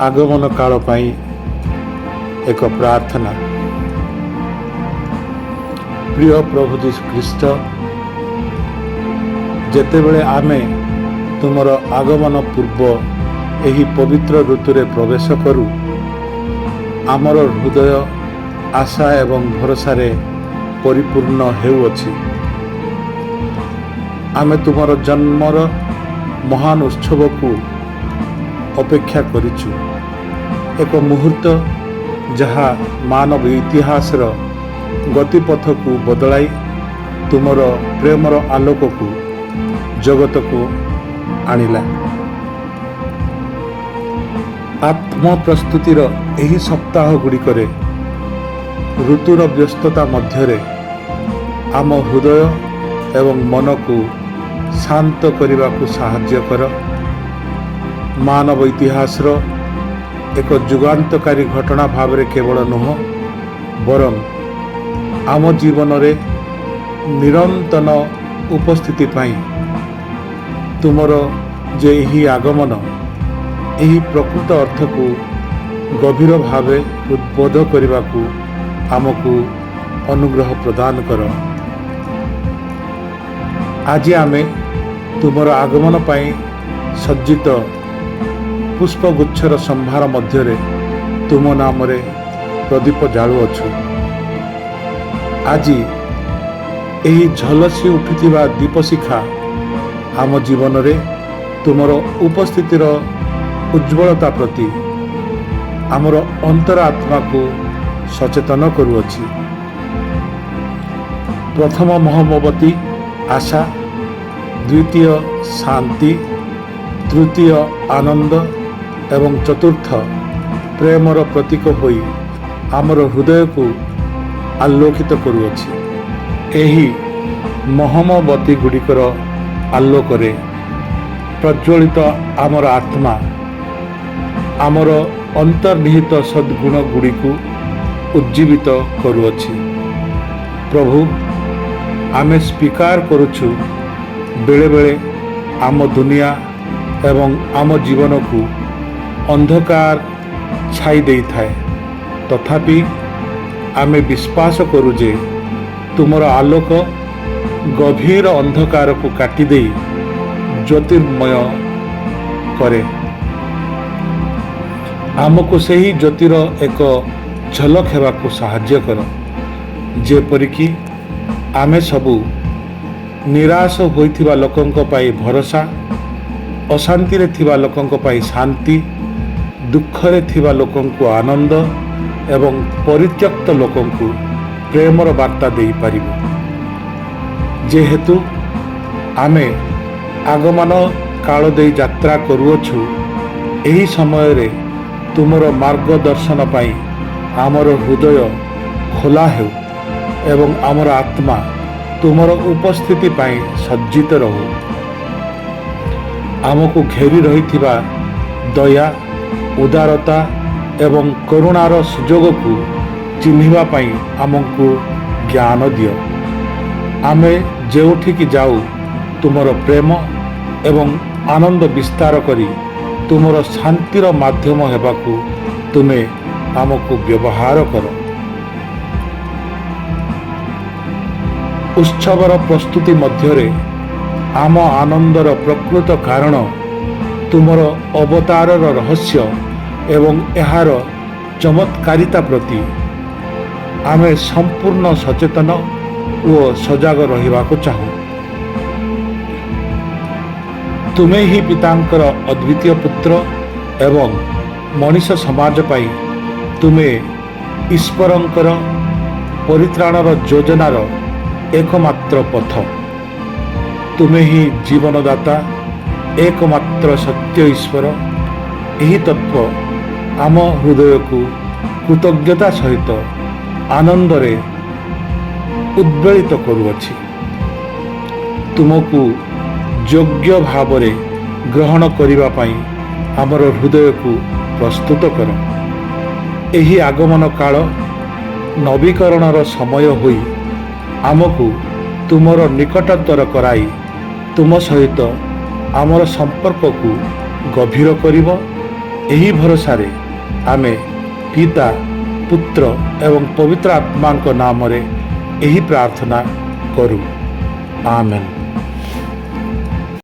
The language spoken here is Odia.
ଆଗମନ କାଳ ପାଇଁ ଏକ ପ୍ରାର୍ଥନା। ପ୍ରିୟ ପ୍ରଭୁ ଯୀଶୁ ଖ୍ରୀଷ୍ଟ, ଯେତେବେଳେ ଆମେ ତୁମର ଆଗମନ ପୂର୍ବ ଏହି ପବିତ୍ର ଋତୁରେ ପ୍ରବେଶ କରୁ, ଆମର ହୃଦୟ ଆଶା ଏବଂ ଭରସାରେ ପରିପୂର୍ଣ୍ଣ ହେଉଅଛି। ଆମେ ତୁମର ଜନ୍ମର ମହାନ ଉତ୍ସବକୁ ଅପେକ୍ଷା କରିଛୁ, ଏକ ମୁହୂର୍ତ୍ତ ଯାହା ମାନବ ଇତିହାସର ଗତିପଥକୁ ବଦଳାଇ ତୁମର ପ୍ରେମର ଆଲୋକକୁ ଜଗତକୁ ଆଣିଲା। ଆତ୍ମପ୍ରସ୍ତୁତିର ଏହି ସପ୍ତାହ ଗୁଡ଼ିକରେ, ଋତୁର ବ୍ୟସ୍ତତା ମଧ୍ୟରେ ଆମ ହୃଦୟ ଏବଂ ମନକୁ ଶାନ୍ତ କରିବାକୁ ସାହାଯ୍ୟ କର। ମାନବ ଇତିହାସର ଏକ ଯୁଗାନ୍ତକାରୀ ଘଟଣା ଭାବରେ କେବଳ ନୁହଁ, ବରଂ ଆମ ଜୀବନରେ ନିରନ୍ତର ଉପସ୍ଥିତି ପାଇଁ ତୁମର ଯେ ଏହି ଆଗମନ, ଏହି ପ୍ରକୃତ ଅର୍ଥକୁ ଗଭୀର ଭାବେ ହୃଦବୋଧ କରିବାକୁ ଆମକୁ ଅନୁଗ୍ରହ ପ୍ରଦାନ କର। ଆଜି ଆମେ ତୁମର ଆଗମନ ପାଇଁ ସଜ୍ଜିତ ପୁଷ୍ପଗୁଚ୍ଛର ସମ୍ଭାର ମଧ୍ୟରେ ତୁମ ନାମରେ ପ୍ରଦୀପ ଜାଳୁଅଛୁ। ଆଜି ଏହି ଝଲସି ଉଠୁଥିବା ଦୀପଶିଖା ଆମ ଜୀବନରେ ତୁମର ଉପସ୍ଥିତିର ଉଜ୍ଜ୍ୱଳତା ପ୍ରତି ଆମର ଅନ୍ତର ଆତ୍ମାକୁ ସଚେତନ କରୁଅଛି। ପ୍ରଥମ ମହମବତୀ ଆଶା, ଦ୍ୱିତୀୟ ଶାନ୍ତି, ତୃତୀୟ ଆନନ୍ଦ ଏବଂ ଚତୁର୍ଥ ପ୍ରେମର ପ୍ରତୀକ ହୋଇ ଆମର ହୃଦୟକୁ ଆଲୋକିତ କରୁଅଛି। ଏହି ମହମବତୀ ଗୁଡ଼ିକର ଆଲୋକରେ ପ୍ରଜ୍ୱଳିତ ଆମର ଆତ୍ମା ଆମର ଅନ୍ତର୍ନିହିତ ସଦ୍ଗୁଣ ଗୁଡ଼ିକୁ ଉଜ୍ଜୀବିତ କରୁଅଛି। ପ୍ରଭୁ, ଆମେ ସ୍ୱୀକାର କରୁଛୁ, ବେଳେବେଳେ ଆମ ଦୁନିଆ ଏବଂ ଆମ ଜୀବନକୁ ଅନ୍ଧକାର ଛାଇ ଦେଇଥାଏ। ତଥାପି ଆମେ ବିଶ୍ୱାସ କରୁ ଯେ ତୁମର ଆଲୋକ ଗଭୀର ଅନ୍ଧକାରକୁ କାଟିଦେଇ ଜ୍ୟୋତିର୍ମୟ କରେ। ଆମକୁ ସେହି ଜ୍ୟୋତିର ଏକ ଝଲକ ହେବାକୁ ସାହାଯ୍ୟ କର, ଯେପରିକି ଆମେ ସବୁ ନିରାଶ ହୋଇଥିବା ଲୋକଙ୍କ ପାଇଁ ଭରସା, ଅଶାନ୍ତିରେ ଥିବା ଲୋକଙ୍କ ପାଇଁ ଶାନ୍ତି, ଦୁଃଖରେ ଥିବା ଲୋକଙ୍କୁ ଆନନ୍ଦ ଏବଂ ପରିତ୍ୟକ୍ତ ଲୋକଙ୍କୁ ପ୍ରେମର ବାର୍ତ୍ତା ଦେଇପାରିବୁ। ଯେହେତୁ ଆମେ ଆଗମନ କାଳ ଦେଇ ଯାତ୍ରା କରୁଅଛୁ, ଏହି ସମୟରେ ତୁମର ମାର୍ଗଦର୍ଶନ ପାଇଁ ଆମର ହୃଦୟ ଖୋଲା ହେଉ ଏବଂ ଆମର ଆତ୍ମା ତୁମର ଉପସ୍ଥିତି ପାଇଁ ସଜ୍ଜିତ ରହୁ। ଆମକୁ ଘେରି ରହିଥିବା ଦୟା, ଉଦାରତା ଏବଂ କରୁଣାର ସୁଯୋଗକୁ ଚିହ୍ନିବା ପାଇଁ ଆମକୁ ଜ୍ଞାନ ଦିଅ। ଆମେ ଯେଉଁଠିକି ଯାଉ, ତୁମର ପ୍ରେମ ଏବଂ ଆନନ୍ଦ ବିସ୍ତାର କରି ତୁମର ଶାନ୍ତିର ମାଧ୍ୟମ ହେବାକୁ ତୁମେ ଆମକୁ ବ୍ୟବହାର କର। ଉତ୍ସବର ପ୍ରସ୍ତୁତି ମଧ୍ୟରେ ଆମ ଆନନ୍ଦର ପ୍ରକୃତ କାରଣ ତୁମର ଅବତାରର ରହସ୍ୟ ଏବଂ ଏହାର ଚମତ୍କାରିତା ପ୍ରତି ଆମେ ସମ୍ପୂର୍ଣ୍ଣ ସଚେତନ ଓ ସଜାଗ ରହିବାକୁ ଚାହୁଁ। ତୁମେ ହିଁ ପିତାଙ୍କର ଅଦ୍ୱିତୀୟ ପୁତ୍ର ଏବଂ ମଣିଷ ସମାଜ ପାଇଁ ତୁମେ ଈଶ୍ୱରଙ୍କର ପରିତ୍ରାଣର ଯୋଜନାର ଏକମାତ୍ର ପଥ। ତୁମେ ହିଁ ଜୀବନଦାତା, ଏକମାତ୍ର ସତ୍ୟ ଈଶ୍ୱର। ଏହି ତତ୍ତ୍ୱ ଆମ ହୃଦୟକୁ କୃତଜ୍ଞତା ସହିତ ଆନନ୍ଦରେ ଉଦ୍ବେଳିତ କରୁଅଛି। ତୁମକୁ ଯୋଗ୍ୟ ଭାବରେ ଗ୍ରହଣ କରିବା ପାଇଁ ଆମର ହୃଦୟକୁ ପ୍ରସ୍ତୁତ କର। ଏହି ଆଗମନ କାଳ ନବୀକରଣର ସମୟ ହୋଇ ଆମକୁ ତୁମର ନିକଟତର କରାଇ ତୁମ ସହିତ ଆମର ସମ୍ପର୍କକୁ ଗଭୀର କରିବ ଏହି ଭରସାରେ ଆମେ ପିତା, ପୁତ୍ର ଏବଂ ପବିତ୍ର ଆତ୍ମାଙ୍କ ନାମରେ ଏହି ପ୍ରାର୍ଥନା କରୁ। ଆମେନ୍।